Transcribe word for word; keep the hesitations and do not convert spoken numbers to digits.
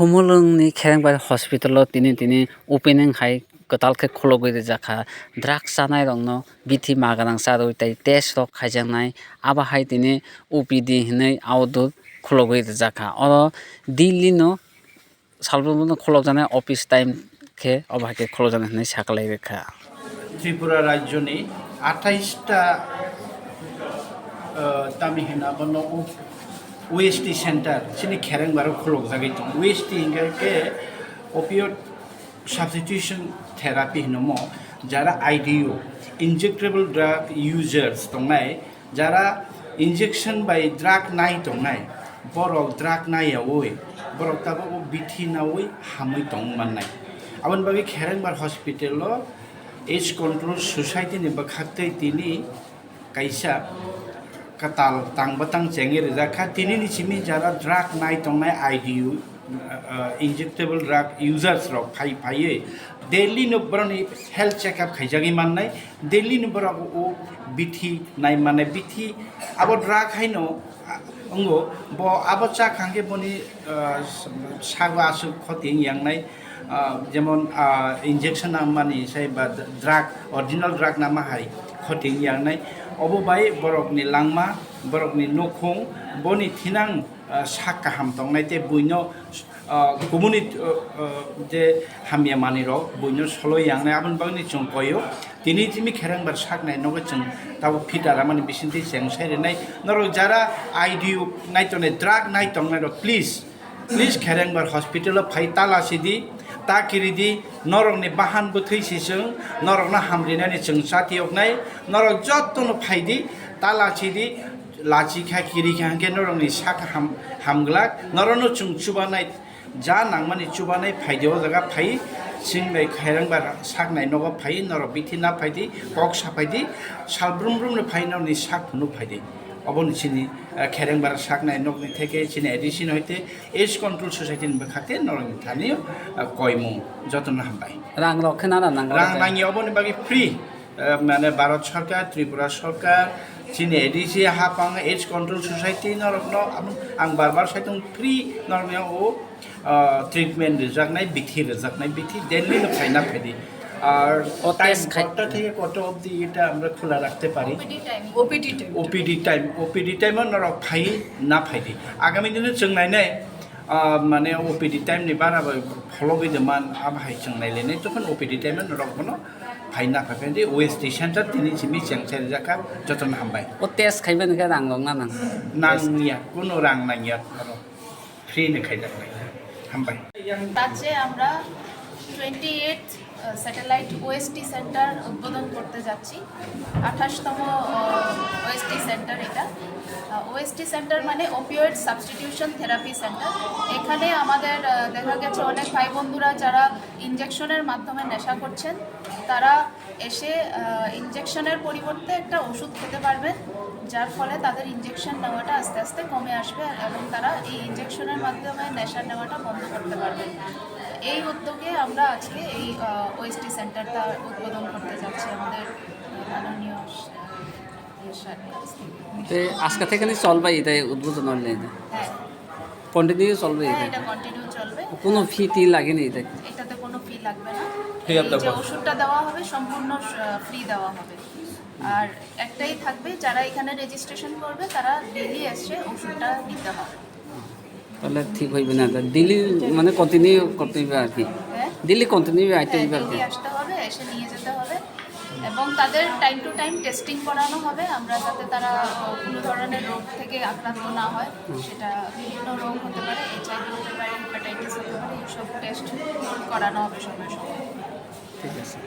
Khumulwngni Kherengbar hospital-o tini tini opening hai kwtal khe khulogwi rijak kha. Drugs chanairokno bithi magadang charwi tei test rok khaijaknai. Abo hai tini O P D hinwi outdoor khulogwi rijak kha. Oro daily no salbrum no khulokjaknai, office time khe obo hai khe khulokjaknai hinwi saklai rwkha. Tripura rajyoni athais ta, ah, tamni hwnna bono O S T center chini Kherengbaro khulokjagwi tongo. O S T hinkhe khe opioid substitution therapy hinomo, jara I D U, injectable drug users tongnai, jara injection bai drug nai tongnai, borok drug naiyaui, borok tabuk o bithi naui hamui tong mannai. Aboni bagwi Kherengbar hospital-o Age Control Society ni bwkhaktwi tini kaisa kwtal tang bwtang chengwi rijak kha. Tini ni simi jara drug nai tongnai I D U, uh, injectable drug users rok phai phaiwi daily no borokni health check up khaijagwi mannai, daily no borok o bithi nai mannai, bithi abo drug haino, ah, wngo, bo abo cha kha hwnkhe boni, uh, sago aswk khoti wng yangnai. Ah, jemon, ah, injection nangmani sai ba drug, original drug nangma hai khoti wng yangnai. Obo bai borokni langma, borokni nukhung, boni thinang, ah, sak kaham tongnai tei buino, ah, kubuni, ah, ah, je hamya manwirok buino solo yangnai, aboni bagwi chwng koio. Tini tini Kherengbar saknai nogo chwng tabuk phita ramani bisingtwi cheng sai rwnai. Norok jara I D U nai tongnai, drug nai tongnai rok, please, Please, Kherengbar hospital-o phai ta lachidi, ta kiridi, norokni bahan bwthwi se chwng, norokno hamrinani chwng chatiyoknai, norok jotono phaidi, ta lachidi, lachikha, kirikha hwnkhe norokni sak ham-, hamglak, norokno chwng chubanai, ja nangmani chubanai phaidi o jaga phai, chwng bai Kherengbar saknai nogo phai, norok bithi na phaidi, kok saphaidi, sal brum brumno phai norokni sak phunuk phaidi. Oboni chini, eh, Kherengbar saknai nokni theke chini A D C no hoite Age Control Society ni bwkhate norokni thani, ah, koimung jotono hambai. Rang rok khe nana nang Rang nangya oboni bagwi free, ah, mane Bharat Sarkar, Tripura Sarkar, chini A D C hapang Age Control Society norokno ang bar bar saitung free norokno o, ah, treatment rijaknai, bithi rijaknai, bithi daily no khaina phaidi. Ar O time test khai- কটা থেকে কটা অবধি এটা আমরা খোলা রাখতে পারি? O P D time, O P D time. O P D time, O P D time o norok phai na phaidi. Agami dino chwng nainai, ah, mane O P D time ni bara bai phologwi de man, abo hai chwng nailainai, tokon O P D time o norok bono phai na phai phaidi. O S T center tini simi cheng chari jakha, jotono hambai. O test khaiba ni khe rang rok na nang? Nangya, kuno rang nangya, oro free ni khaijaknai. Hambai. রাজ্যে আমরা twenty eight satellite OST centre উদ্বোধন করতে যাচ্ছি। আঠাশতম OST centre এটা। OST centre মানে opioid substitution therapy centre. এখানে আমাদের, আহ, দেখা গেছে অনেক ভাই বন্ধুরা যারা ইনজেকশনের মাধ্যমে নেশা করছেন, তারা এসে, আহ, ইনজেকশনের পরিবর্তে একটা ওষুধ খেতে পারবেন, যার ফলে তাদের ইনজেকশন নেওয়াটা আস্তে আস্তে কমে আসবে এবং তারা এই ইনজেকশনের মাধ্যমে নেশা নেওয়াটা বন্ধ করতে পারবেন। এই উদ্যোগে আমরা আজকে এই, আহ, ওএসটি সেন্টারটা উদ্বোধন করতে যাচ্ছি আমাদের, আহ, মাননীয়, আহ, স্যারের কাছ থেকে। Te aska theke ni cholbai tei udbodon oi lai. হ্যাঁ। Continue cholbe হ্যাঁ, এটা? এটা কন্টিনিউ চলবে। কোনো ফি টি লাগেনি এটা? এটাতে কোনো ফি লাগবে না। ফ্রি অফ এই দ্য যে কস্ট। ওষুধটা দেওয়া হবে সম্পূর্ণ, আহ, ফ্রি দেওয়া হবে। আর একটাই থাকবে, যারা এখানে রেজিস্ট্রেশন করবে তারা ডেইলি এসে ওষুধটা নিতে হবে। তাহলে ঠিক হইবে না। তা ডেইলি মানে কন্টিনিউ করতে হইবে আর কি। হ্যাঁ? ডেইলি কন্টিনিউ আইতে হ্যাঁ, হইবে আর কি। ডেইলি আসতে হবে, এসে নিয়ে যেতে হবে। এবং তাদের টাইম টু টাইম টেস্টিং করানো হবে, আমরা যাতে তারা, আহ, কোনো ধরনের রোগ থেকে আক্রান্ত না হয়। হুম। সেটা বিভিন্ন রোগ হতে পারে, এইচআইভি হতে পারে, হেপাটাইটিস হতে পারে, এইসব টেস্ট করানো হবে সময় সময়। ঠিক আছে।